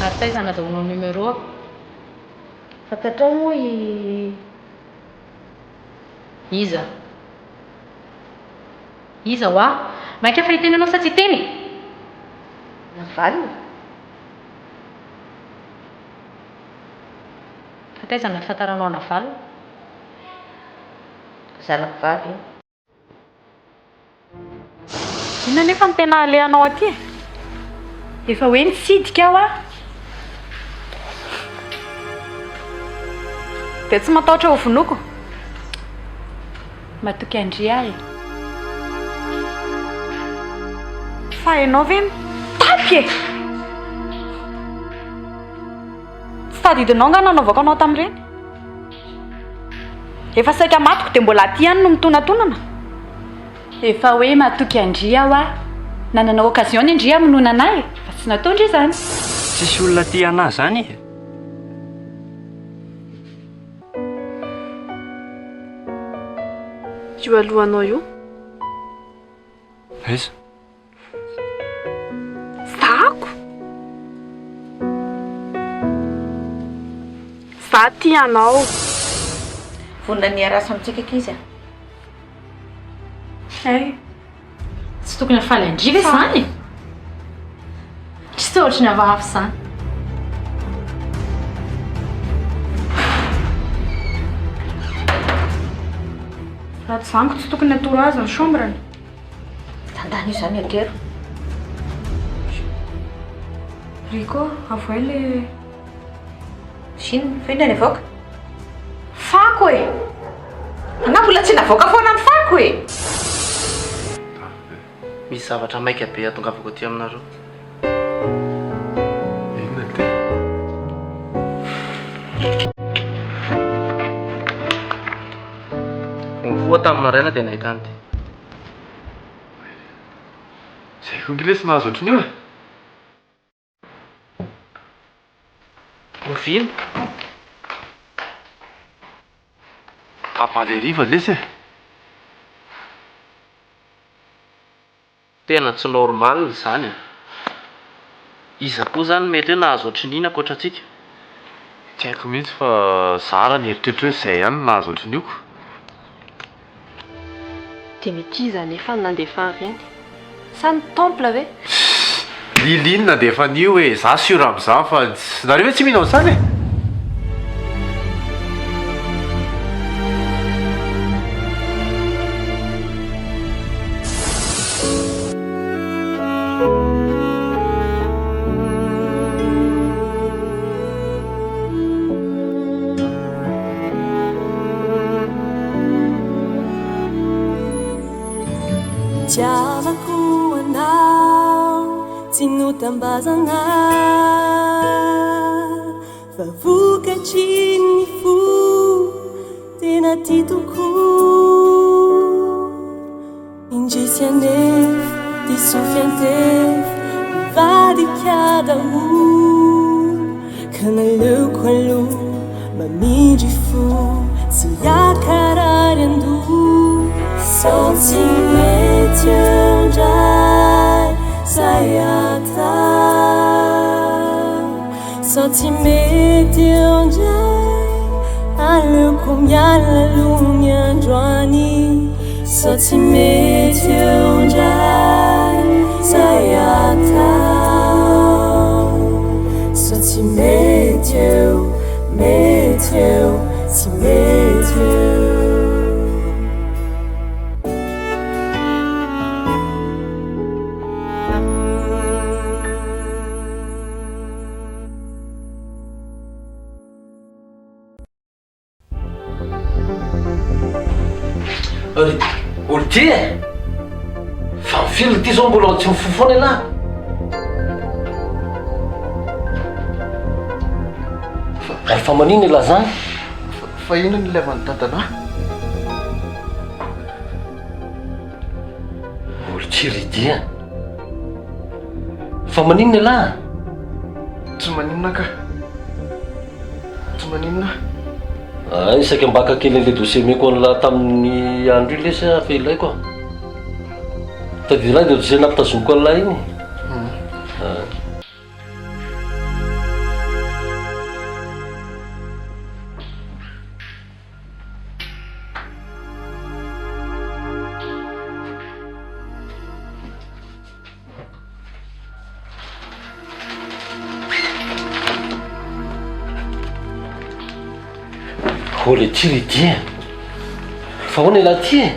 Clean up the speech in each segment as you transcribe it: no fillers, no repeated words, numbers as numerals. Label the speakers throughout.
Speaker 1: Ary taiza nazahoanao numéro ako?
Speaker 2: Fantatrao moa i.
Speaker 1: Iza? Iza hoa? Mainka fa hiteny ianao sa tsy hiteny?
Speaker 2: Navalona?
Speaker 1: Fa taiza no nahafantaranao Navalona?
Speaker 2: Zanako vavy io.
Speaker 1: Inona anefa no tena alehanao aty e? Efa hoe nitsidika aho a! Dia tsy matahotra ho vonoiko? Matoky an-dry aho e! Fa ianao ve mitapy e? Tsy tadidinao nga nanaovako anao tamin'ireny? Efa saika matiko dia mbola aty ihany no mitonatonana? Efa hoe matoky an-dry aho ah! Nanana occasion ny ndry hamonoana anah e! Fa tsy nataon-dry izany.
Speaker 3: Tsisy olona tia anah zany e!
Speaker 4: Io alohanao io.
Speaker 3: Aiza?
Speaker 4: Zako! Za tia anao.
Speaker 2: Vonona ny hiarasa amintsika ankizy a.
Speaker 1: Hay. Tsy tokony hafaly an-dry ve izany e? Tsy toa ohatry ny hafahafa izany.
Speaker 4: Raha tsy izany ko tsy tokony atoro azy ny chambre-ny.
Speaker 2: Tandany io zany atero.
Speaker 4: Rico, avoay le.
Speaker 2: Inona? Fa inona ny avoaka?
Speaker 4: Fako e!
Speaker 2: Angaha mbola tsy navoaka foana ny fako e!
Speaker 5: Misy zavatra maika be hatongavako aty aminareo.
Speaker 6: Inona ity?
Speaker 5: Vao nifoha tamin'ny maraina dia nahita an'ity.
Speaker 6: Zay koa nge lesy nahazo ohatran'io e!
Speaker 5: Oviana?
Speaker 6: Omaly hariva lesy e!
Speaker 5: Tena tsy normal izany an! Iza koa izany mety hoe nahazo ohatrin'iny ankoatra antsika?
Speaker 6: Tsy haiko mihitsy fa za raha nieritreritra hoe zay ihany no nahazo ohatrin'io ko.
Speaker 7: Dia mety iza anefa no nandefa an'ireny? Sa ny temple ve?
Speaker 6: Lily no nandefa an'io e, za sur amin'izany fa nareo ve tsy mino an'izany e?
Speaker 8: Tiavako anao tsy notambazana Fa vokatry ny fo tena tia tokoa Indrisy anefa diso fiantefa nivadika daholo Ka naleoko aloha mamindry fo tsy hiakarary an-doha Sao tsy mety eo indray zay atao Sao tsy mety eo indray Aleoko miala aloha ny androany Sao tsy mety eo indray Zay atao Sao tsy mety eo Mety eo Tsy mety eo.
Speaker 5: Ry Oldy e! Fa ny firy ity zao mbola tsy mifoha foana ialahy? Ary fa maninona ialahy zany?
Speaker 9: Fa inona no ilavan'i dadanah?
Speaker 5: Oldy ry Dy a! Fa maninona ialahy?
Speaker 9: Tsy maninona ka. Tsy maninona.
Speaker 5: Ay, saika mbaka kely an'ilay dossier omeko an'lah tamin'ny andro iny lesy ah, fa ilaiko ah. Tadidy lah ilay dossier nampitazomiko an'lah iny. Oh le ty ry ty e! Fa ahoana ialahy ty e?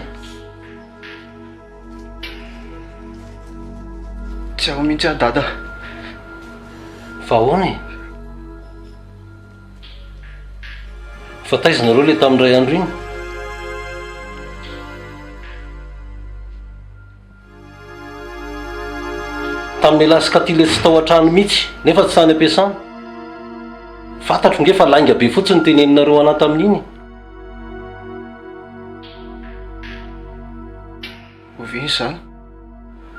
Speaker 9: Tsy ao mihitsy aho dada.
Speaker 5: Fa ahoana e? Fa taiza nareo le tamin'ny iray andro iny? Tamin'ny elah sy Katy le tsy tao an-trano mihitsy nefa tsy tany am-piasana. Fantatro nge fa lainga be fotsiny teneninareo anah tamin'iny.
Speaker 9: Oviana izany?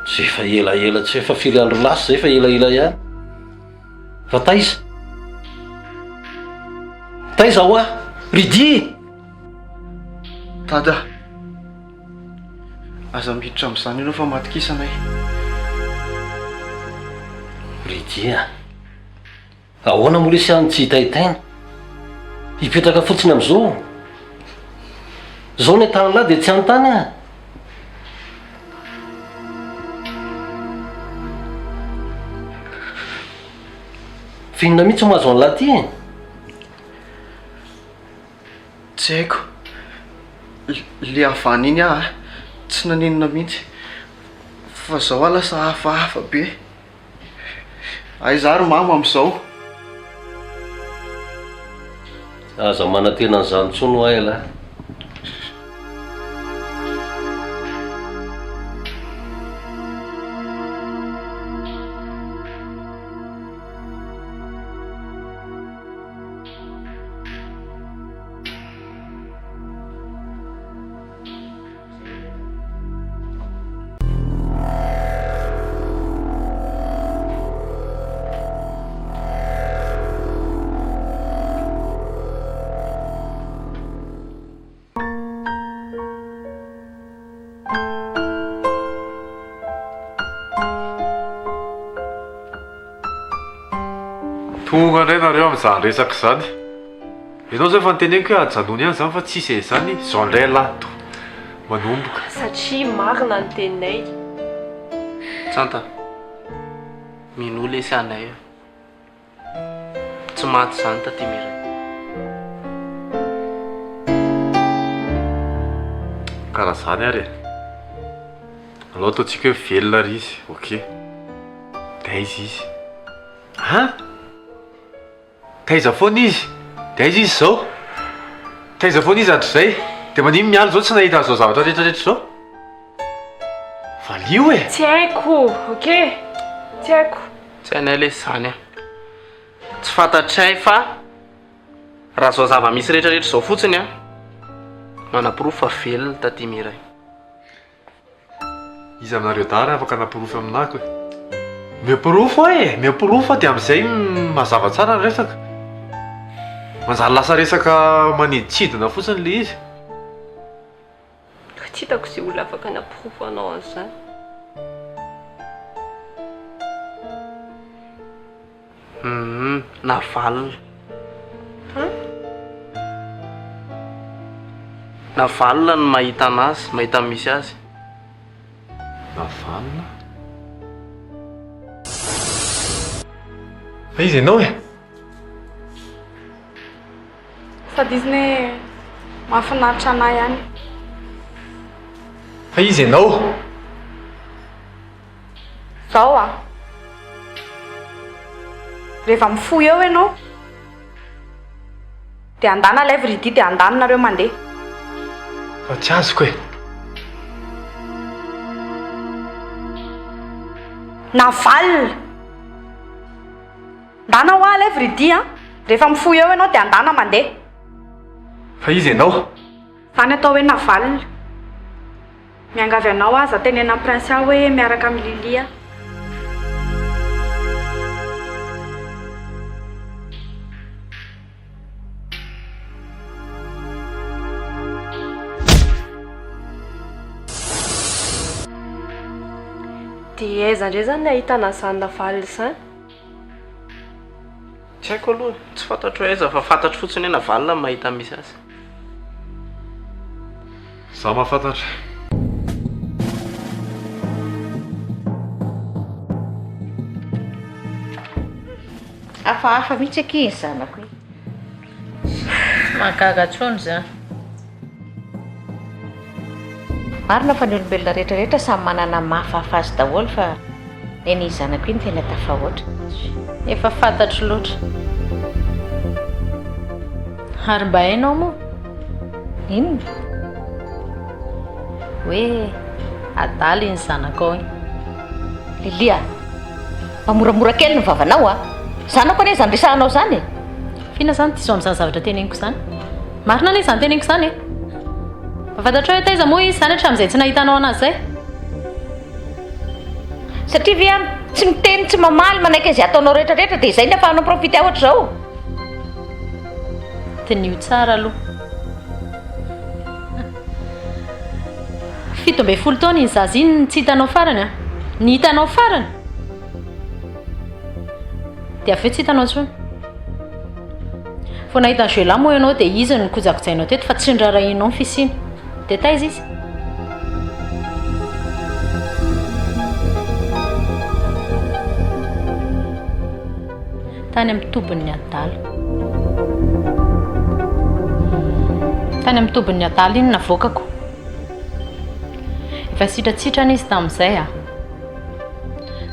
Speaker 5: Tsy efa elaela, tsy efa firy andro lasa izay fa elaela ihany. Fa taiza? Taiza hoa? Riddy!
Speaker 9: Dada! Aza miditra amin'izany ianao fa matokisa anay.
Speaker 5: Riddy a! Ahoana moa lesy aho no tsy hitaitaina? Hipetraka fotsiny amin'izao? Izao ny ataon'lah dia tsy hanontany aho. Fa inona mihitsy no mahazo an'lah ty e?
Speaker 9: Tsy haiko. Le havana iny aho tsy naninona mihitsy. Fa zao aho lasa hafahafa be. Aiza ary mama amin'izao?
Speaker 5: Aza manantena an'izany intsony hoa ialahy.
Speaker 6: Tonga indray nareo amin'izany resaka izany. Ianao zao efa noteneniko hoe ajanony ihany izany fa tsisy an'izany, izao indray ialahy to manomboka.
Speaker 7: Satria marina ny teninay.
Speaker 10: Tsanta, minoa lesy anay a. Tsy maty izany taty Mireille.
Speaker 6: Karaha zany ary e. Alao ataontsika hoe velona ary izy, ok. De aiza izy? An? Taiza foana izy? De aiza izy izao? Taiza foana izy hatrizay? De maninona mialy izao tsy nahita an'izao zavatra rehetra rehetra izao? Valio e!
Speaker 4: Tsy haiko, ok? Tsy haiko.
Speaker 10: Tsy hainay lesy izany a. Tsy fantatray fa raha izao zava-misy rehetra rehetra izao fotsiny a, manaporofo fa velona taty Mireille.
Speaker 6: Iza aminareo dahy ary afaka anaporofo aminako e? Omeo porofo aho e! Omeo porofo aho dia amin'izay mazava tsara ny resaka. Manjary lasa resaka manidintsidina fotsiny ilay izy.
Speaker 7: Tsy hitako izay olona afaka anaporofo anao an'izany.
Speaker 10: Humm navalona.
Speaker 7: Hein?
Speaker 10: Navalona no mahita anazy, mahita ny misy azy.
Speaker 6: Navalona? Fa iza ianao e?
Speaker 4: Sady izy ne mahafinaritra anah ihany.
Speaker 6: Fa iza ianao?
Speaker 4: Zao a! Rehefa mifoha eo ianao dia andana alaivo ry Didi dia andany nareo mandeha.
Speaker 6: Fa tsy azoko e!
Speaker 4: Navalona! Ndana hoa alaivo ry Didi a! Rehefa mifoha eo ianao dia andana mandeha.
Speaker 6: Fa iza ianao?
Speaker 4: Zany atao hoe navalona. Miangavy anao aza tenena amin'i Princia hoe miaraka amin'i Lily aho.
Speaker 7: Dia Dia aiza indray izany ny ahitana an'izany Navalona izany?
Speaker 10: Tsy haiko aloha e, tsy fantatro hoe aiza fa fantatro fotsiny hoe Navalona no mahita ny misy azy.
Speaker 6: Za mahafantatra.
Speaker 2: Hafahafa mihitsy akia iny zanako iny.
Speaker 11: Tsy mahagaga intsony izany.
Speaker 2: Marina fa ny olombelona rehetra rehetra samy manana ny mahafahafa azy daholo fa nen'iny zanako iny tena tafahoatra.
Speaker 11: Efa fantatro loatra. Ary mba hainao moa?
Speaker 2: Inona?
Speaker 11: Hoe adala iny zanakao iny.
Speaker 2: Lilia a! Mba moramora kely ny vavanao a! Zanako anie izany resahanao izany e!
Speaker 11: F'inona izany diso amin'izany zavatra teneniko izany? Marina anie izany teneniko izany e! Mba fantatrao hoe taiza moa izy izany hatramin'izay tsy nahitanao an'azy izay?
Speaker 2: Satria ve aho tsy miteny, tsy mamaly, manaiky an'izay ataonao rehetra rehetra dia izay ny ahafahanao mi-profiter ohatr'izao?
Speaker 11: Diniho tsara aloha. 17 taona iny zaza iny no tsy hitanao farany an! Ny hitanao farany dia avy eo tsy hitanao intsony. Vao nahita an'i Juela moa ianao dia izy no nikojakojainao teto fa tsy noraharahianao ny fisiany. Dia taiza izy? Tany amin'ny tobin'ny adala. Tany amin'ny tobin'ny adala iny navoakako. Efa sitratsitrana izy tamin'izay a.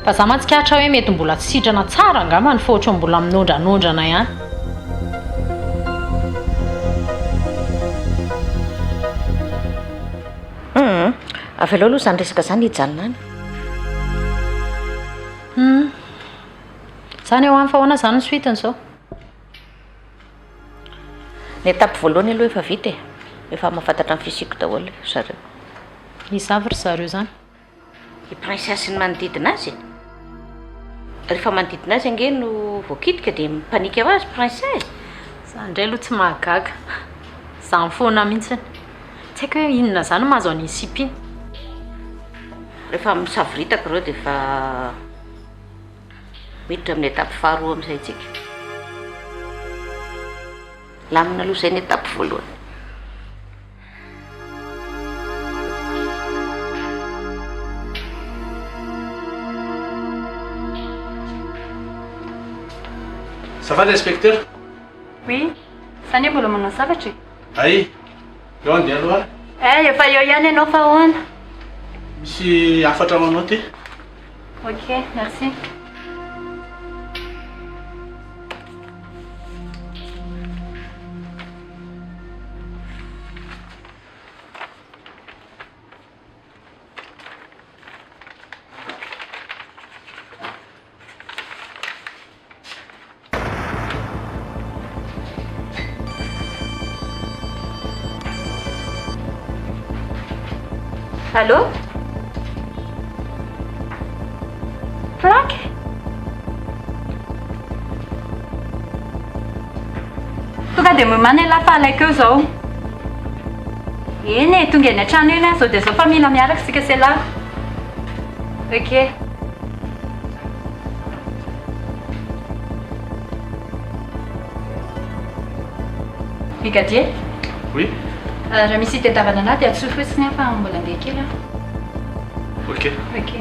Speaker 11: Fa za mahatsikaritra hoe mety mbola tsy sitrana tsara angambany fa ohatran'ny mbola minondranondrana ihany.
Speaker 2: Hum, avelao aloha izany resaka izany hijanona any.
Speaker 11: Hum. Zany eo any fa ahoana izany ny suite-ny izao?
Speaker 2: Ny étape voalohany aloha efa vita e. Efa mahafantatra ny fisiako daholo ry zareo.
Speaker 11: Iza avy ry zareo izany?
Speaker 2: I Princia sy ny manodidina azy e. Rehefa manodidina azy ange no voakitika dia mi-panique ho azy Princia e.
Speaker 11: Zany indray aloha tsy mahagaga. Zany foana mihitsy. Tsy haiko hoe inona zany no mahazo an'iny sipa iny.
Speaker 2: Rehefa misavoritaka ireo dia efa miditra amin'ny étape faharoa amin'izay tsika. Lamina aloha izay ny étape voalohany.
Speaker 6: Ça va l'inspecteur?
Speaker 1: Oui, za anie mbola manao zavatra e.
Speaker 6: Hay, eo andeha aloha.
Speaker 1: Eh, efa eo ihany ianao fa ahoana?
Speaker 6: Misy hafatra ho anao ty.
Speaker 1: Ok, merci. Allô? Franck? Tonga dia miomàna ialahy fa alaiko eo izao. Eny e, tonga eny an-trano eny aho izao dia izao fa mila miaraka isika sy ialahy. Ok. Brigadier?
Speaker 6: Oui?
Speaker 1: Raha misy itadiavana anah dia antsoy fotsiny aho fa mbola andeha kely aho.
Speaker 6: Ok.
Speaker 1: Ok.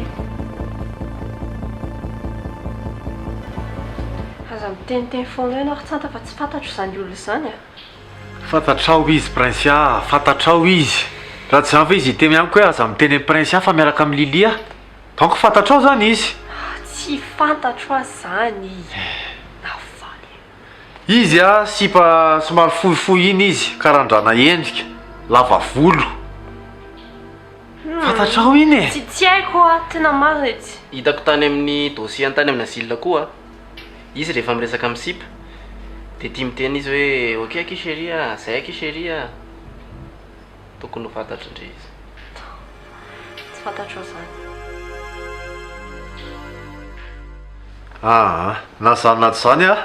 Speaker 7: Aza miteniteny foana eo ianao ry Tsanta fa tsy fantatro izany olona izany a!
Speaker 6: Fantatrao izy Princia a, fantatrao izy. Raha tsy izany ve izy hiteny amiko hoe aza miteny amin'i Princia fa miaraka amin'i Lilia. Donc fantatrao izany izy.
Speaker 7: Tsy fantatro aho izany. Navaly.
Speaker 6: Izy a, sipa somary fohifohy iny izy, karandrana endrika, lava volo. Fantatrao iny e!
Speaker 7: Tsy tsy haiko hoa, tena marina e tsy.
Speaker 10: Hitako tany amin'ny dossier-ny tany amin'ny asile koa, izy rehefa miresaka amin'ny sipa dia tia miteny izy hoe ok akia chérie a, zay akia chérie a, tokony ho fantatry ndry izy.
Speaker 7: Tsy fantatrao izany.
Speaker 6: Aa, na izany na tsy izany a,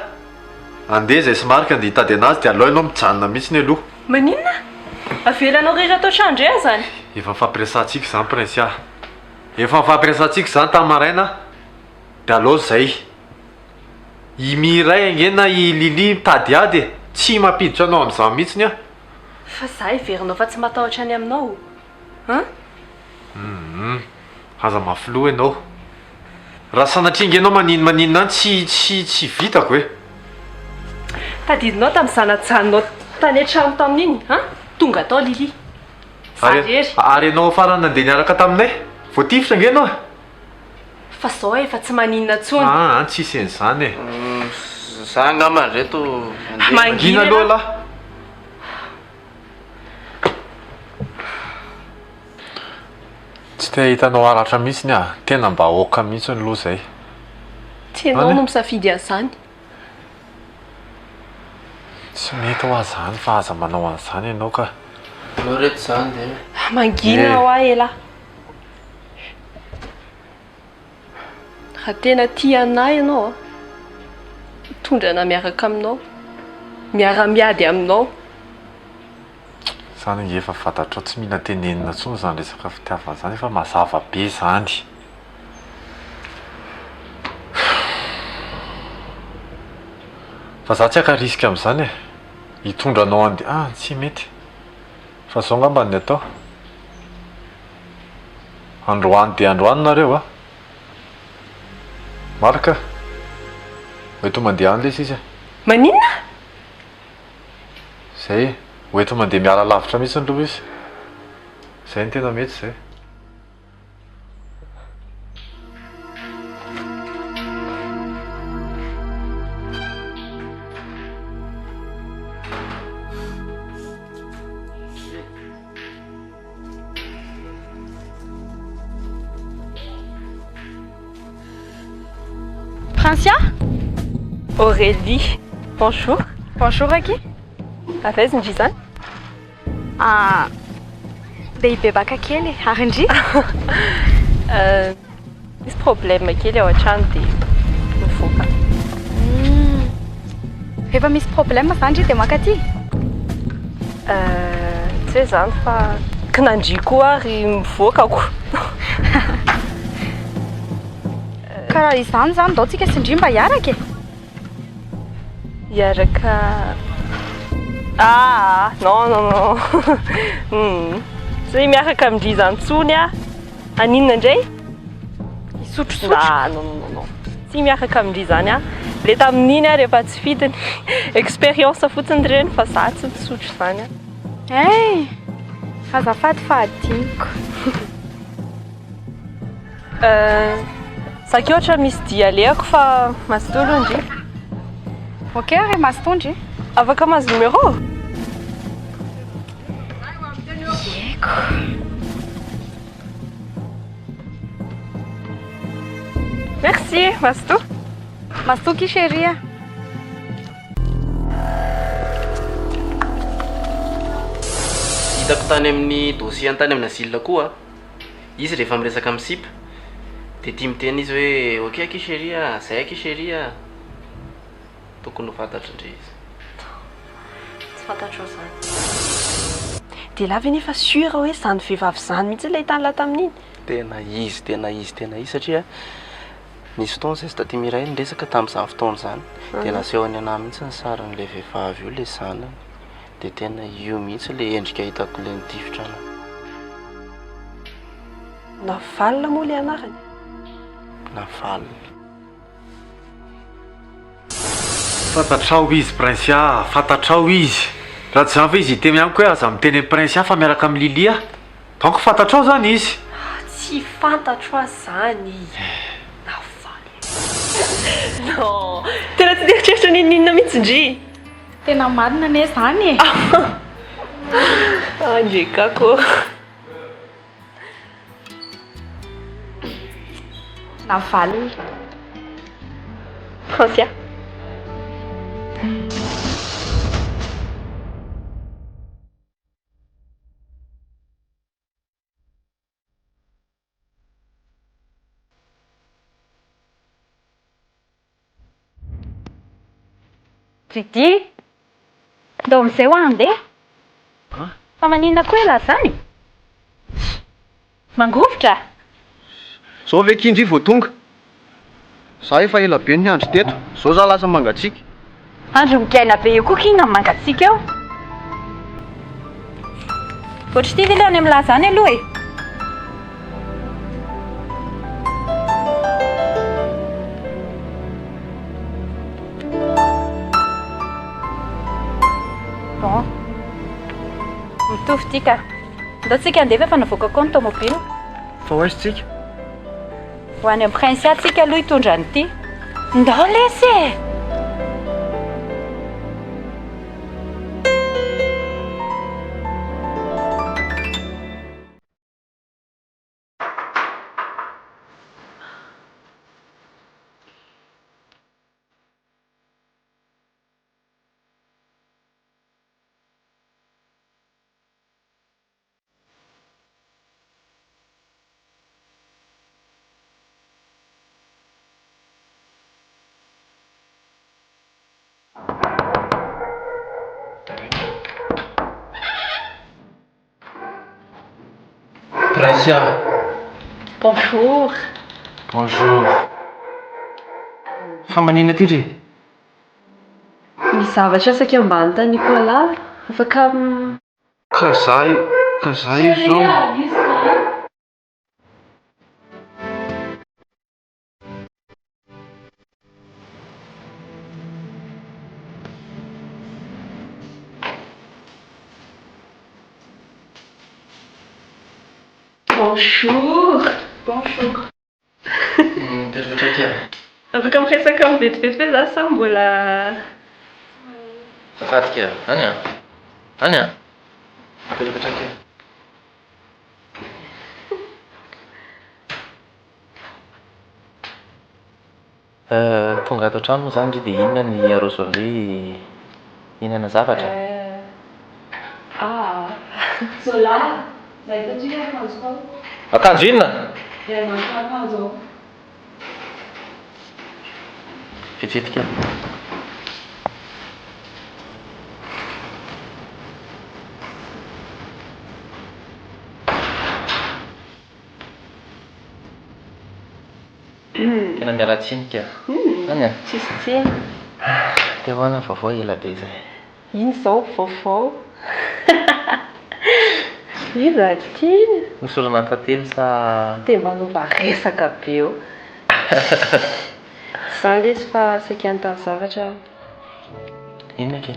Speaker 6: andeha izay sy Marc andeha hitady anazy dia aleo ianao mijanona mihitsiny aloha.
Speaker 7: Maninona? Avelanao irery ato an-trano indray aho izany?
Speaker 6: Efa nifampiresahantsika izany Princia. Efa nifampiresahantsika izany tamin'ny maraina dia aleo izay. I Mireille ange na i Lily mitady ady e! Tsy mampiditra anao amin'izany mihitsiny aho.
Speaker 7: Fa za heverinao fa tsy matahotra ny aminao an?
Speaker 6: Humm. Aza mafy loha ianao. Raha sanatria ange ianao manino maninona any tsy tsy tsy vitako e!
Speaker 7: Tadidinao tamin'izaho najanonao tany an-trano tamin'iny an? Tonga tao Lily. Za
Speaker 6: Ary
Speaker 7: irery.
Speaker 6: ary ianao farany nandeha niaraka taminay? Voatifitra ange ianao e!
Speaker 7: Fa zao efa tsy maninona intsony.
Speaker 6: Aa tsisy an'izany e!
Speaker 10: Za angamba ry reto handeha.
Speaker 6: Mangina aloha lahy. Tsy te hahita anao haratra mihitsy aho, tena mba aoka mihitsy aloha izay.
Speaker 7: Tsy ianao no misafidy an'izany.
Speaker 6: Tsy mety hoa zany fa aza manao an'izany ianao ka.
Speaker 10: Aleo reto zany de.
Speaker 7: Mangina hoa elah. Raha tena tia anah ianao an, mitondra anah miaraka aminao, miara-miady aminao.
Speaker 6: Zany ange efa fantatrao, tsy mila tenenina intsony zany resaka fitiavana zany, efa mazava be zany. Fa za tsy haka risque amin'izany e! Hitondra anao handeha, ah tsy mety. Fa zao angamba ny atao. Androany dia androany nareo a! Marc a! Hoento mandeha any lesy izy a!
Speaker 7: Maninona?
Speaker 6: Zay e! Hoento mandeha miala lavitra mihitsy aloha izy. Zay no tena mety zay.
Speaker 4: Princia?
Speaker 7: Aurélie, bonjour.
Speaker 4: Bonjour akia.
Speaker 7: Avy aiza ndry izany?
Speaker 4: Ah, ndeha hibebaka kely e, ary ndry?
Speaker 7: Misy problème kely ao an-trano dia mivoaka.
Speaker 4: Hum, rehefa misy problème zany ndry dia mankaty?
Speaker 7: Tsy hoe izany fa kinandria koa ary mivoaka ko.
Speaker 4: Ka raha izany izany ndao tsika sy ndry mba hiaraka e!
Speaker 7: Hiaraka Ah non non non hum tsy hoe miaraka amin-dry izany intsony aho. Haninona indray?
Speaker 4: Hisotrosotro.
Speaker 7: Ah non non non non tsy miaraka amin-dry izany aho. Ilay tamin'iny aho rehefa tsy fidiny. Expérience fotsiny ireny fa za tsy misotro izany aho.
Speaker 4: Hay! Azafady fa adinoko.
Speaker 7: Za ki ohatra misy dia alehako fa mazotoa aloha ndry.
Speaker 4: Ok ary mazotoa ndry.
Speaker 7: Afaka mahazo numéro?
Speaker 4: Ieko.
Speaker 7: Merci, mazotoa.
Speaker 4: Mazotoa ki chérie a.
Speaker 10: Hitako tany amin'ny dossier tany amin'ny asile koa Izy rehefa miresaka amin'ny sipa dia tia miteny izy hoe ok akia chérie a, zay akia chérie a. Tokony ho fantatry ndry izy.
Speaker 7: Tsy fantatrao izany. Dia elah ve nefa sûr hoe izany vehivavy izany mihitsy ilay hitan'lah tamin'iny?
Speaker 10: Tena izy, tena izy, tena izy satria nisy fotoana zay sy taty Mireille niresaka tamin'izany fotoana izany dia nasehony anah mihitsy ny sarin'ilay vehivavy io ilay zanany. Dia tena io mihitsy ilay endrika hitako ilay nitifitra anah.
Speaker 7: Navalona moa ilay anarany?
Speaker 10: Navalona.
Speaker 6: Fantatrao izy Princia, fantatrao izy. Raha tsy izany ve izy hiteny amiko hoe aza miteny amin'i Princia fa miaraka amin'i Lily aho. Donc fantatrao izany izy.
Speaker 7: Tsy fantatro aho izany. Navalona. Non, tena tsy nieritreritra n'inon'inona mihitsy ndry.
Speaker 4: Tena marina anie zany e!
Speaker 7: Andrekako.
Speaker 4: Navalona.
Speaker 7: Francia.
Speaker 1: Didi, ndao amin'izay hoa handeha. Fa maninona koa ialahy izany? Mangovitra?
Speaker 9: Zao ve kindry vao tonga? Za efa ela be niandry teto, zao za lasa mangatsiaka.
Speaker 1: Andry migaina be eo koa kina mangatsiaka eo. Ohatr'ity ve le any amin'ny laza any aloha e? Bon. Mitovy ity ka. Ndao tsika handeha fa efa navoaka koa ny tomobile.
Speaker 9: Fa ho aiza tsika?
Speaker 1: Ho any amin'ny Princia tsika aloha hitondra an'ity. Ndao lesy e!
Speaker 5: Princia.
Speaker 7: Bonjour.
Speaker 10: Bonjour. Fa maninona aty ndry?
Speaker 7: Misy zavatra saika mba anontaniako anà. Afaka.
Speaker 9: Ka za ka za io zao.
Speaker 7: Bonjour. Bonjour.
Speaker 10: Mipetrapetra aty ah.
Speaker 7: Afaka miresaka amin'ny vetivety ve za sa mbola.
Speaker 10: Azafady kely ah. Any ah. Any ah. Mipetrapetra kely. Tonga ato an-trano moa izany ndry dia inona ny aroso an-dry hihinana zavatra?
Speaker 7: Ah. Zola, nahita ndry akanjoko ao.
Speaker 10: Akanjo inona?
Speaker 7: Ilay maka akanjo ao.
Speaker 10: Vetivety kely. Tena miala tsiny ka. Zany a?
Speaker 7: Tsisy tsiny.
Speaker 10: Dia ahoana ny vaovao ela be izay?
Speaker 7: Ino izao vaovao? Iza ty?
Speaker 10: Nosorana tantely sa?
Speaker 7: Dia manova resaka be eo. Izany lesy fa saika hanontany zavatra aho.
Speaker 10: Inona akia?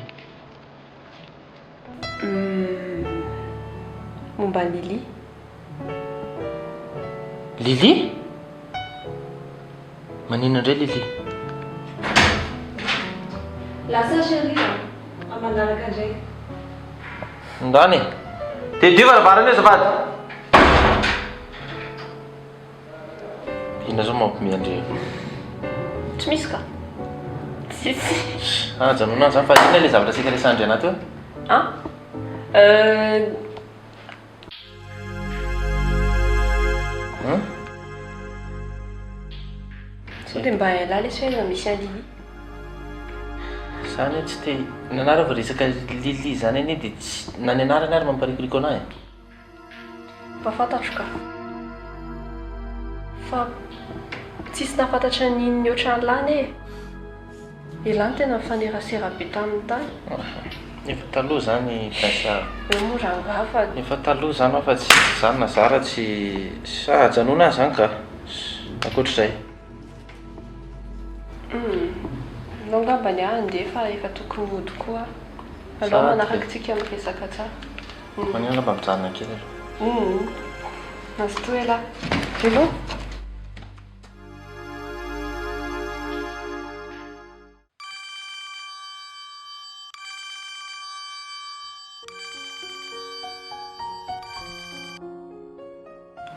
Speaker 7: Momba an'i Lily.
Speaker 10: Lily? Maninona indray Lily?
Speaker 7: Lasa chérie a! Amin'ny manaraka indray.
Speaker 10: Ndany e! Tedio varavarana io azafady! Inona zao mampiomehy an-dry io?
Speaker 7: Tsy misy ka. Tsisy.
Speaker 10: Ah, ajanona any zany fa inona ilay zavatra saika resahan-dry anah teo?
Speaker 7: An? Euh.
Speaker 10: Hum?
Speaker 7: Sao dia mba hain'lah lesy hoe aiza misy an'i Lily?
Speaker 10: Za anie tsy te, ny anah raha vao resaka Lily zany anie dia tsy, na ny anarany ary mamparikoriko anah e.
Speaker 7: Mba fantatro ka. Fa tsisy nahafantatra an'iny nihoatra an'lah anie e. Elah no tena nifanerasera be taminy tany.
Speaker 10: Efa taloha zany Princia a.
Speaker 7: Eo moa rangaha fa.
Speaker 10: Efa taloha zany fa tsy zany na zara tsy sa ajanona aho zany ka. Ankoatr'izay.
Speaker 7: Humm. Nao angambany aho handeha fa efa tokony hody koa aho. Aleo manaraka tsika miresaka tsara.
Speaker 10: Maninona angamba mijanona kely aloha.
Speaker 7: Humm. Mazotoa elah. Veloma.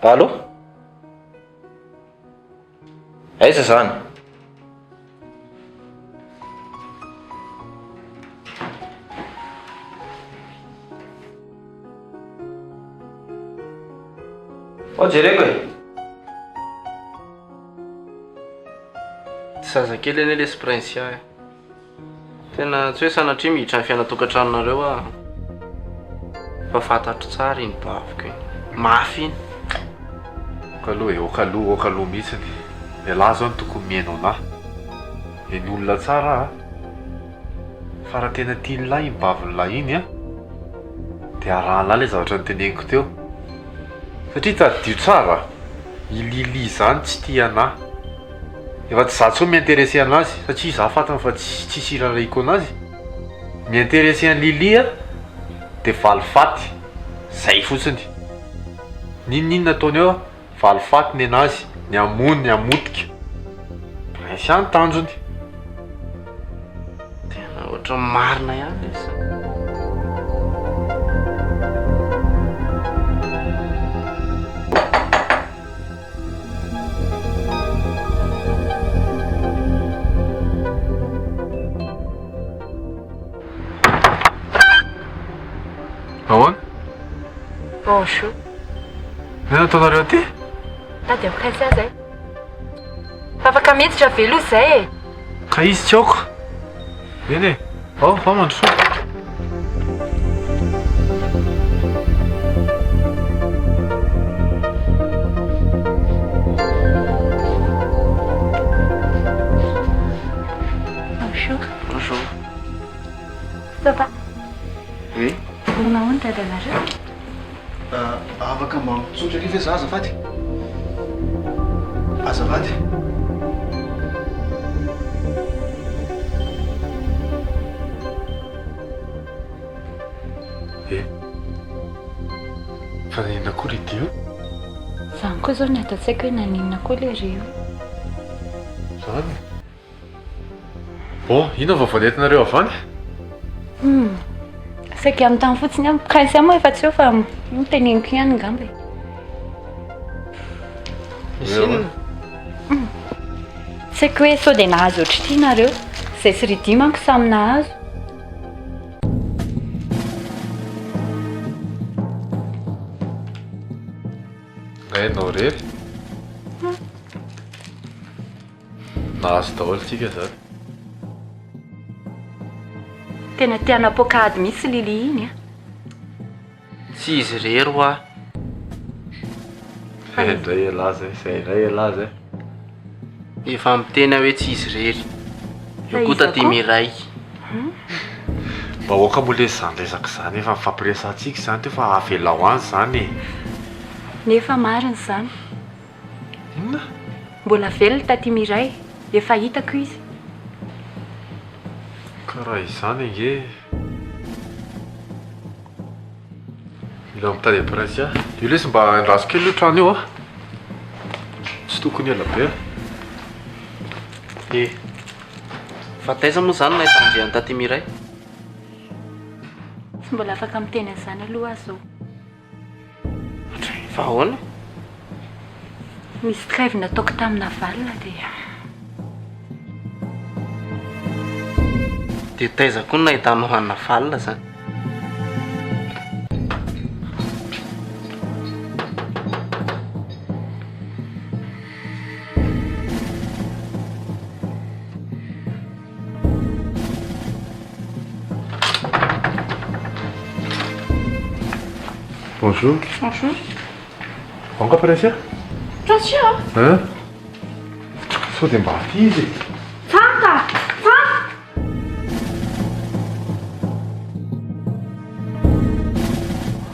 Speaker 10: Allô? Aiza zany? Ao jereko e! Tsy zazakely anie lesy Princia e. Tena tsy hoe sanatria miditra ny fiainan-tokantranonareo aho. Fa fantatro tsara iny baviko iny. Mafy iny.
Speaker 6: Aoka aloha e, aoka aloha, aoka aloha mihitsiny. Ialahy izao no tokony mihaino anah. Eny olona tsara aho a. Fa raha tena tian'lah iny bavin'lah iny an, dia arahan'lah ilay zavatra noteneniko teo. Satria tadidio tsara, i Lily izany tsy tia anah. Efa tsy za intsony mi-interesser anazy satria za fantany fa tsy tsisy irarahiko anazy. Mi-interesser an'i Lily aho dia valifaty, zay fotsiny. N'inon'inona ataony eo valifaty nenazy, ny hamono, ny hamotika. Prince ihany tanjony.
Speaker 10: Tena ohatran'ny marina ihany le izy.
Speaker 6: Ahoana?
Speaker 7: Bonjour.
Speaker 6: Inona ataonareo aty?
Speaker 7: Tady amin'ny Princia zay. Fa afaka miditra ve aloha zay e?
Speaker 6: Ka izy tsy aoka. Eny e. Ao, fa mandrosoa.
Speaker 1: Bonjour.
Speaker 10: Bonjour.
Speaker 1: Ça va?
Speaker 9: Oui.
Speaker 1: Manahoana ny dadanareo?
Speaker 9: Afaka mba mitsotra ery ve za azafady? Azafady.
Speaker 6: Eh. Fa naninona koa ry Dio?
Speaker 1: Zany koa zao ny ato an-tsaiko hoe naninona koa le ry io.
Speaker 6: Zany? Bon, inona ny vaovao nentinareo avy any?
Speaker 1: Hum, saika hanontany fotsiny aho. Prince moa efa tsy eo fa noteneniko ihany angamba e.
Speaker 10: Misy inona?
Speaker 1: Tsy haiko hoe sao dia nahazo ohatr'ity nareo. Izay sy Riddy manko samy nahazo.
Speaker 6: Nga ianao irery? Nahazo daholo tsika zany.
Speaker 1: Tena te hanapoaka ady mihitsy Lily iny a.
Speaker 10: Tsy izy irery hoa.
Speaker 6: Zay indray ialahy zay, zay indray ialahy zay.
Speaker 10: Efa miteny aho hoe tsy izy irery. Eo koa taty Miray.
Speaker 6: Mba aoka moa lesy izany resaka izany efa nifampiresahantsika izany teo fa avelao any izany e.
Speaker 1: Nefa marina izany.
Speaker 6: Inona?
Speaker 1: Mbola velona taty Miray, efa hitako izy.
Speaker 6: Ka raha izany ange mila mitady an'i Princia. Io lesy mba andraso kely io trano io a. Tsy tokony ela be.
Speaker 10: Eh, fa taiza moa izany no nahitandry an'i taty Miray?
Speaker 1: Tsy mbola afaka miteny an'izany aloha aho izao.
Speaker 10: Fa ahoana?
Speaker 1: Nisy trêve nataoko tamin'i Naval dia.
Speaker 10: Dia taiza koa no nahitanao an'i Naval izany?
Speaker 6: Bonjour.
Speaker 4: Bonjour.
Speaker 6: Aoka Princia?
Speaker 4: Princia?
Speaker 6: Hein? Sao dia mba aty izy e?
Speaker 4: Fanta! Fanta!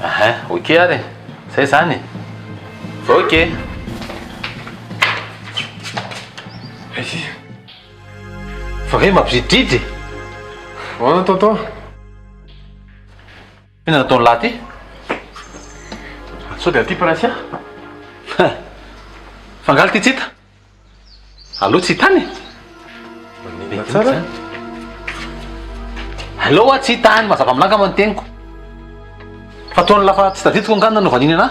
Speaker 12: Ahin, ok ary e. Zay zany e. Ok.
Speaker 6: Aiza izy?
Speaker 12: Fa ve mampidridridry e?
Speaker 6: Ahoana tonton?
Speaker 12: Inona nataon'i lahy ty?
Speaker 6: Sao dia aty Princia?
Speaker 12: Fa angaha ty tsy hita? Alou tsy hita any e?
Speaker 6: Maninona tsara?
Speaker 12: Alou hoa tsy hita any, mazava aminà angamba ny teniko. Fa toa an'la fa tsy tadidiko angaha ny nanaovana iny anà?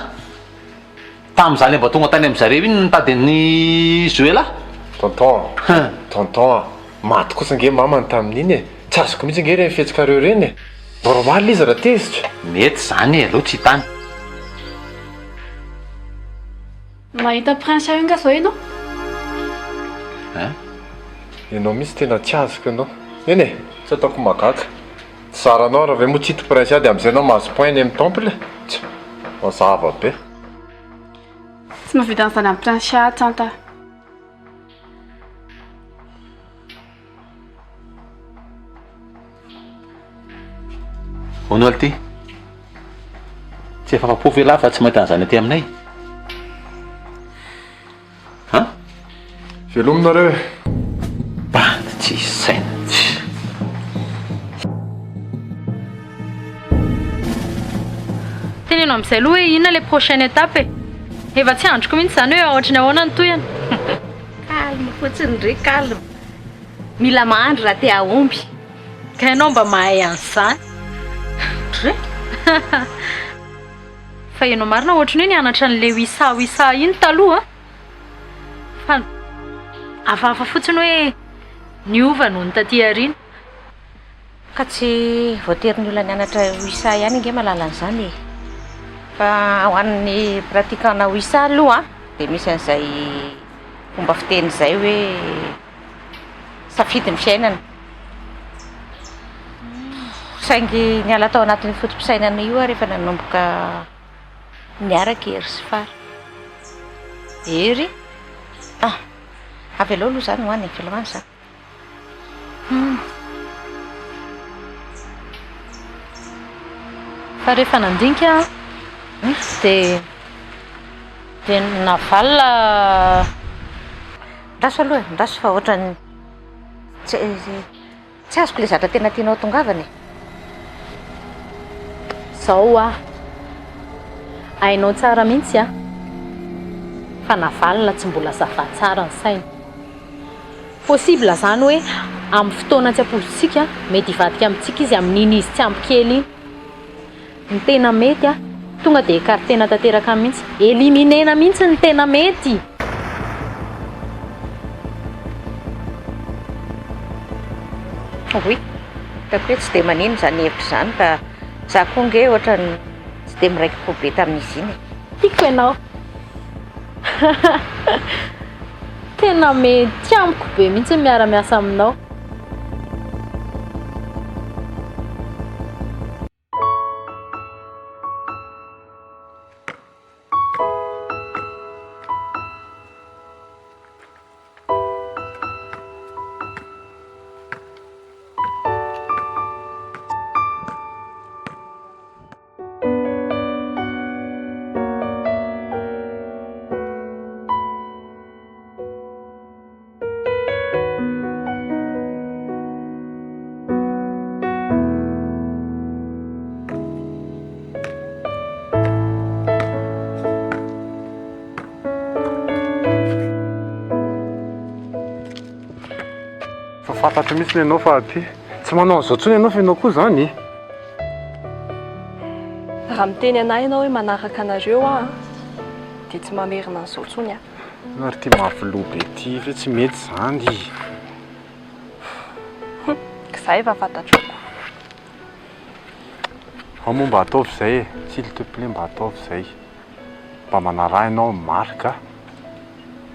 Speaker 12: Tamin'izaho ilay mba tonga tany amin-dry zareo iny nitady an'i Zoela.
Speaker 6: Tonton a! Tonton a! Maty kosa ange mamany tamin'iny e! Tsy azoko mihitsy ange ireny fihetsikareo ireny e! Normal izy raha tezitra.
Speaker 12: Mety izany e, aleo tsy hita any.
Speaker 4: Mahita prince io nga zao ianao?
Speaker 12: Hein?
Speaker 6: Ianao mihitsy tena tsy azoko ianao. Eny e! Tsy ataoko mahagaga. Tsy zaranao raha ve moa tsy hita prince dia amin'izay ianao mahazo point any amin'ny temple e! Tsa! Mazava be.
Speaker 4: Tsy mahavita an'izany amin'ny Princia aho Tsanta a.
Speaker 12: Hono Alty, tsy efa afa-po ve lahy fa tsy mahita an'izany aty aminay? An?
Speaker 6: Veloma nareo e!
Speaker 12: Bandy tsisy saina.
Speaker 11: Teneno amin'izay aloha hoe inona ilay prochaine étape e! Efa tsy andriko mihitsy izany hoe ohatry ny ahoana ny tohiny.
Speaker 2: Calme fotsiny ry calme. Mila mahandro raha te hahomby.
Speaker 11: Ka ianao mba mahay an'izany.
Speaker 2: Dre.
Speaker 11: Fa ianao marina ohatry ny hoe nianatra an'ilay wisa wisa iny taloha an! Fa hafahafa fotsiny hoe niova nony taty aoriana.
Speaker 2: Ka tsy voatery ny olona nianatra wisa ihany ange mahalala an'izany e! Fa ho an'ny pratiquant-na wisa aloha dia misy an'izay fomba fiteny izay hoe safidy ny fiainana. Saingy niala tao anatin'io foto-pisainana io aho rehefa nanomboka niaraka i Hery sy Fara. Hery? Ah! Avelao aloha izany ho any e, avelao any izany.
Speaker 11: Hum. Fa rehefa nandinika aho dia dia navalona.
Speaker 2: Andraso aloha e, andraso fa ohatran'ny tsy tsy azoko ilay zavatra tena tianao hatongavana e.
Speaker 11: Zao hoa, hainao tsara mihitsy an, fa navalona tsy mbola ça va tsara ny sainy. Possible zany hoe amin'ny fotoana tsy ampoizintsika, mety hivadika amintsika izy amin'iny izy tsy ampy kely iny. Ny tena mety a, tonga dia écarter-na tanteraka mihitsy, éliminer-na mihitsy ny tena mety.
Speaker 2: Oui, hitako hoe tsy dia manino izany hevitra izany fa za koa ange ohatran'ny tsy dia miraiki-po be tamin'izy iny e.
Speaker 11: Tiako ianao. Tena mety amiko be mihitsy ny miara-miasa aminao.
Speaker 6: Fa fantatro mihitsy ny anao fa aty. Tsy manao an'izao intsony ianao fa ianao koa izany.
Speaker 7: Raha miteny anah ianao hoe manaraka anareo aho dia tsy mamerina an'izao intsony aho.
Speaker 6: Inona ary ity mafy loha be ity ve tsy mety izany.
Speaker 7: Hum, za efa fantatro ko.
Speaker 6: Ao moa mba ataovy izay e, s'il te plait mba ataovy izay. Mba manaraha ianao an'i Marc a.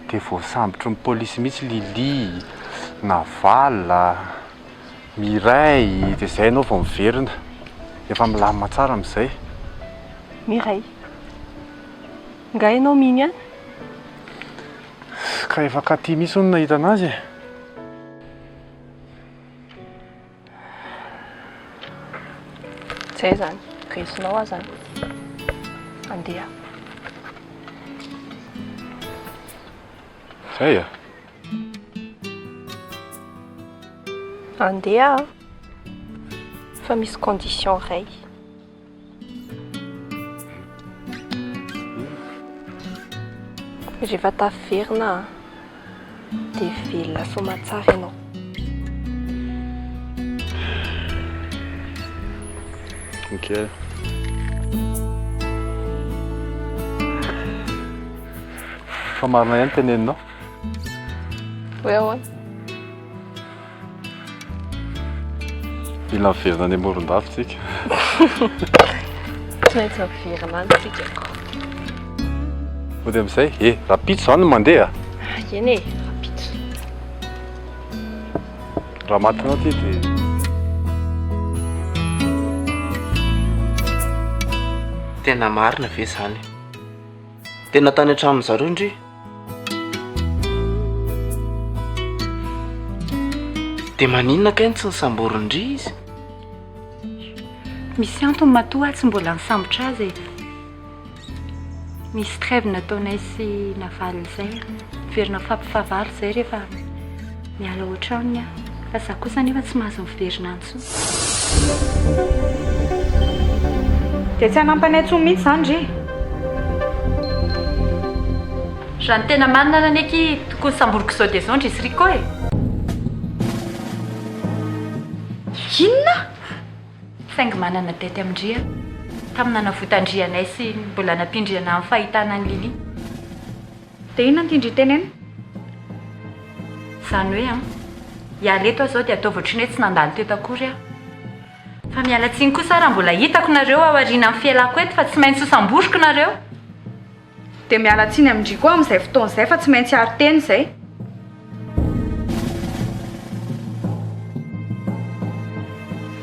Speaker 6: Dia voasambotry ny polisy mihitsy Lily, Naval, Mireille, dia izay ianao vao miverina. Efa milamina tsara amin'izay.
Speaker 7: Mireille. Nga ianao mino ihany?
Speaker 6: Ka efa Cathy mihitsy hono nahita anazy e.
Speaker 7: Zay zany, resinao aho zany. Andeha.
Speaker 6: Zay a?
Speaker 7: Andeha aho. Fa misy condition iray. Rehefa tafiverina aho dia velona soamatsara ianao.
Speaker 6: Ok. Fa marina ihany teneninao.
Speaker 7: Hoe ahoana?
Speaker 6: Mila miverina any Morondava tsika.
Speaker 7: Tsy maintsy miverina any tsika.
Speaker 6: Mody amin'izay? Eh, rahampitso izany no mandeha?
Speaker 7: Eny e, rahampitso.
Speaker 6: Raha matinao ity dia.
Speaker 10: Tena marina ve izany? Tena tany an-tranon zareo ndry. Dia maninona kay no tsy nisamborin-dry izy?
Speaker 1: Misy antony matoa aho tsy mbola nisambotra azy e. Misy trêve nataonay sy Naval izay. Miverina mifampifahavalo izay rehefa miala ao an-tranony aho. Fa izaho kosa anefa tsy mahazo miverina any intsony.
Speaker 4: Dia tsy hanampy anay intsony mihitsy izany ry?
Speaker 1: Raha ny tena marina ary anie akia tokony samboriko izao dia izao ndry sy Rico e!
Speaker 4: Inona?
Speaker 1: Saingy manana dette amin-dry aho. Tamin'ny nanavotan-dry anay sy mbola nampian-dry anah amin'ny fahitana an'i Lily.
Speaker 4: Dia inona no tian-dry tenenina?
Speaker 1: Izany hoe an, hiala eto aho izao dia ataovy ohatran'ny hoe tsy nandalo teto akory aho. Fa miala tsiny kosa aho raha mbola hitako nareo ao aorianan'ny fialako eto fa tsy maintsy ho samboriko nareo.
Speaker 4: Dia miala tsiny amin-dry koa amin'izay fotoana izay fa tsy maintsy hiaro tena izay.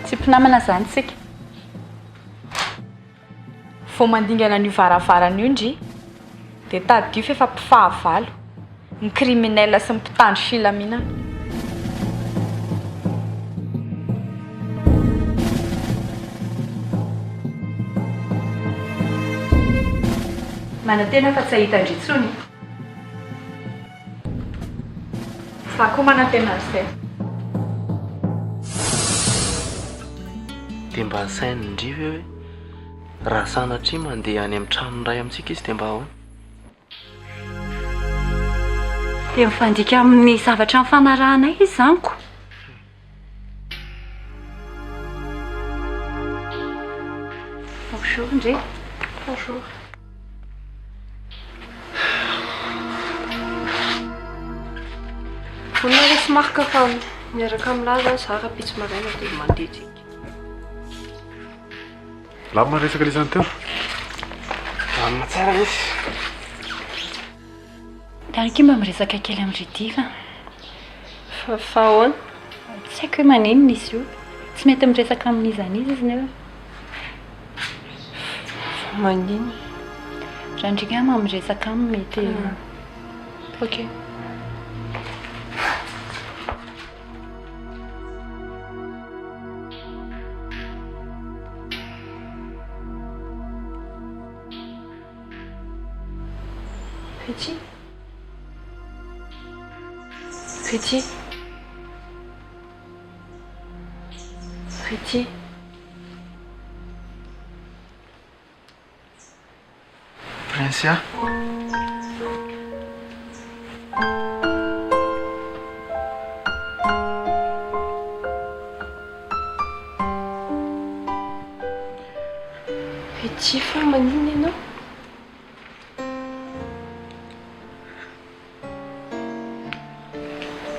Speaker 1: Tsy mpinamana izany tsika.
Speaker 4: Vao mandingana an'io varavarana io ndry dia tadidio f'efa mpifahavalo, ny criminel sy ny mpitandro filaminana.
Speaker 1: Manantena fa tsy hahita an-dry intsony.
Speaker 4: Za koa manantena an'izay.
Speaker 10: Dia mba sainin-dry ve hoe raha sanatria mandeha any amin'ny tranon'ny ray amintsika izy dia mba ahoana?
Speaker 1: Dia mifandika amin'ny zavatra nifanarahanay izy izany ko. Bonjour ndry.
Speaker 7: Bonjour. Vonona lesy Marc fa miaraka amin'lah zany za rahampitso maraina dia mandeha tsika.
Speaker 6: Lamina ny resaka lisany teo.
Speaker 10: Lamina tsara izy.
Speaker 1: Tany akia mba miresaka kely amin'i Riddy fa.
Speaker 7: Fa fa ahoana?
Speaker 1: Tsy haiko hoe maninona izy io. Tsy mety miresaka amin'iza n'iza izy nefa.
Speaker 7: Fa maninona?
Speaker 1: Raha ndry angamba miresaka aminy mety.
Speaker 7: Ok. Petit. Petit. Petit.
Speaker 9: Princia.
Speaker 7: Petit fa maninona ianao?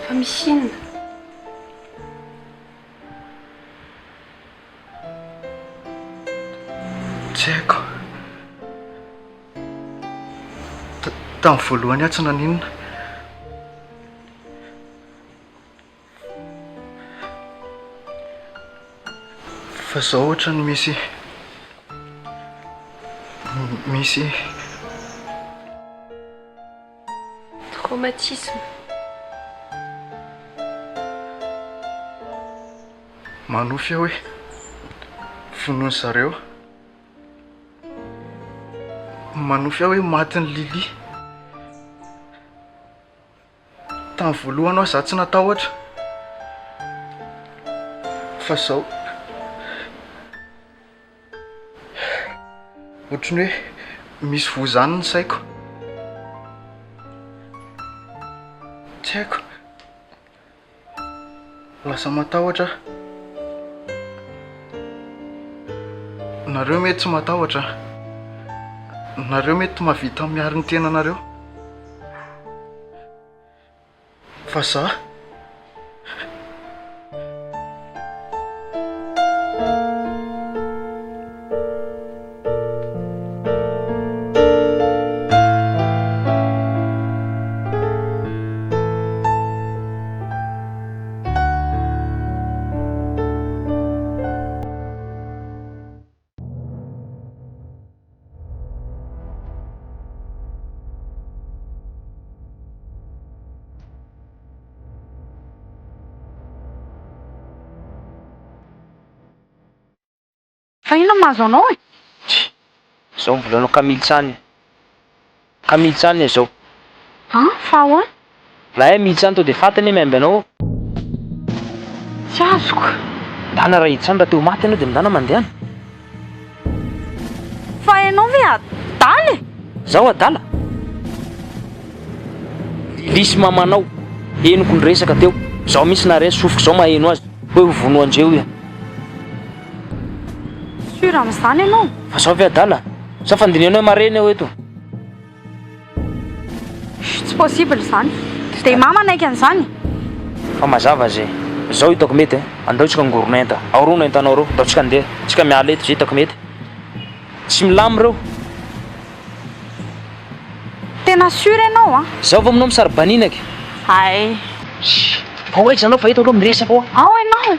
Speaker 7: Fa misy inona?
Speaker 9: Tsy haiko. Tamin'ny voalohany aho tsy naninona. Fa zao ohatran'ny misy misy
Speaker 7: Traumatisme.
Speaker 9: Manofy aho hoe vonoin'ny zareo. Manofy aho hoe matin'i Lily. Tamin'ny voalohany aho za tsy natahotra fa zao ohatran'ny hoe misy voa zany ny saiko. Tsy haiko. Lasa matahotra aho. Nareo mety tsy matahotra. Nareo mety mahavita miaro ny tenanareo. Fa za.
Speaker 4: Fa inona no mahazo anao e?
Speaker 13: Tsia, zao mivolanao Camille tsany e. Camille tsany e zao.
Speaker 4: An, fa ahoana?
Speaker 13: Raha hay mihitsy any to de faty anie miamby anao ao.
Speaker 4: Tsy azoko.
Speaker 13: Ndana raha hiditra any raha te ho maty ianao de ndana mandehana.
Speaker 4: Fa ianao ve adala e?
Speaker 13: Zaho adala? Lily sy mamanao, henoko ny resaka teo, zaho mihitsy nahare ny sofiko zao maheno azy hoe ho vonoandreo io.
Speaker 4: Sûr amin'izany ianao?
Speaker 13: Fa zaho ve adala? Sa fandinihanao hoe marena aho eto?
Speaker 4: Tsy possible izany. Dia i mama hanaiky an'izany?
Speaker 13: Fa mazava ze. Zao hitako mety eh. Andao tsika angorona enta. Ao roa no entanao reo. Ndao tsika andeha. Tsika miala eto ze hitako mety. Tsy milam reo.
Speaker 4: Tena sûr ianao an?
Speaker 13: Zao vao aminao misaribaninaky.
Speaker 4: Hay.
Speaker 13: Fa ho aiza anao fa eto aloha miresaka hoa.
Speaker 4: Ao ianao.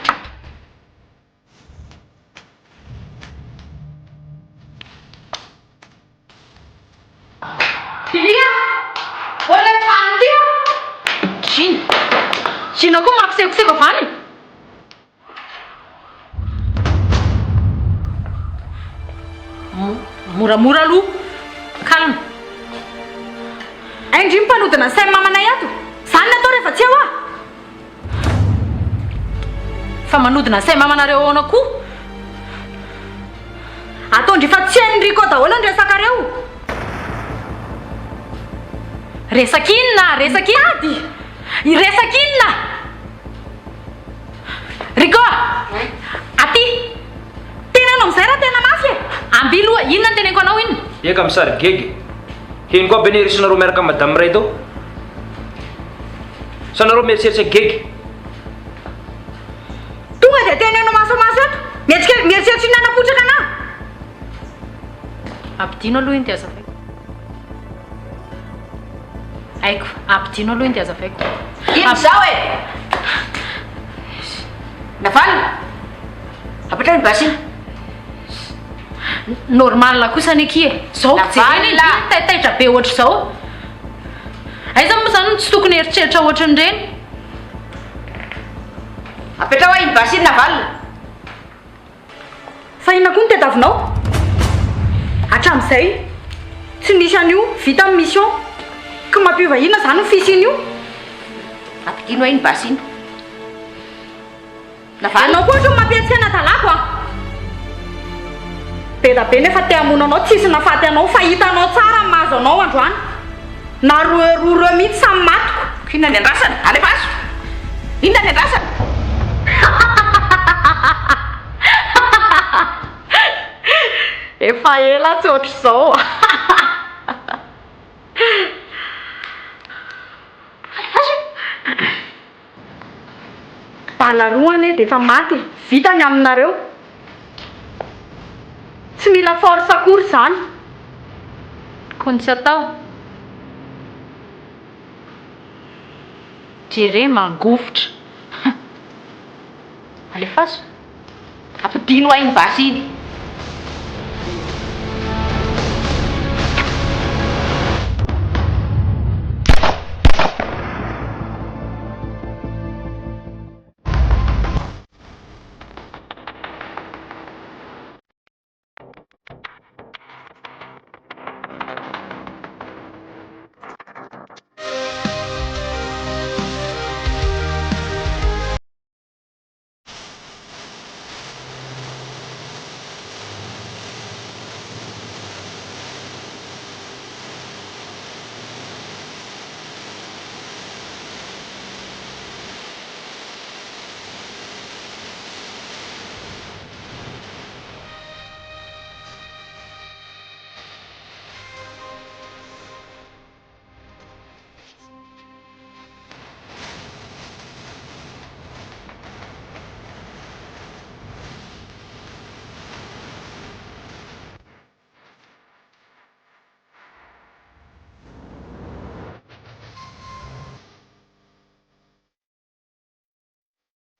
Speaker 4: Lily a! Olona tsara ty a! Gina! Gina koa mampisekoseko avy any! Moramora aloha! Calme! Hay ndry mpanodina ny sain'ny mamanay ato! Zany no atao rehefa tsy eo aho! Fa manodina ny sain'ny mamanareo ahoana koa? Ataon-dry fa tsy hain'i Rico daholo ny resakareo. Resaka inona? Resaka inona? Ady! Resaka inona? Rico! Aty! Teneno amin'izay raha tena mafy e! Amby loha, inona no teneniko anao inona?
Speaker 13: Eka misary gegy. Henoko aby anie resinareo miaraka am madame iray tao. Sa nareo mieritreritra gegy?
Speaker 4: Tonga dia teneno maso maso eto. Mihetsika mieritreritra inona hanapotraka anah?
Speaker 11: Ampidino aloha iny dia azavaiko. Haiko, ampidino aloha iny dia azavaiko.
Speaker 2: Ino izao e? Navalona? Apetraho iny basy iny.
Speaker 11: Normal kosa anie akia e. Zao jerena e,
Speaker 2: Navalona!
Speaker 11: taitaitra be ohatr'izao. Aiza moa izany no tsy tokony hieritreritra ohatran'ireny?
Speaker 2: Apetraho ahy iny basy iny Navalona.
Speaker 4: Fa inona koa no tadiavinao? Hatramin'izay tsy nisy an'io vita ny mission. Ka mampiova inona izany ny fisian'io?
Speaker 2: Ampidino ahy iny basy iny. Navalona.
Speaker 4: Ianao koa ohatran'ny mampihetsika ny hadalako an! Be da be nefa te hamono anao tsisy nafaty anao fa hitanao tsara ny mahazo anao androany. Na roa roa reo mihitsy samy matiko.
Speaker 2: Inona ny andrasana? Alefaso! Inona ny andrasana?
Speaker 4: Efa ela tsy ohatr'izao.
Speaker 2: Alefaso!
Speaker 4: Bala roa anie dia efa maty e! Vita ny aminareo. Tsy mila force akory izany.
Speaker 11: Koa ny tsy atao. Jereo mangovitra. Alefaso.
Speaker 2: Ampidino ahy iny basy iny.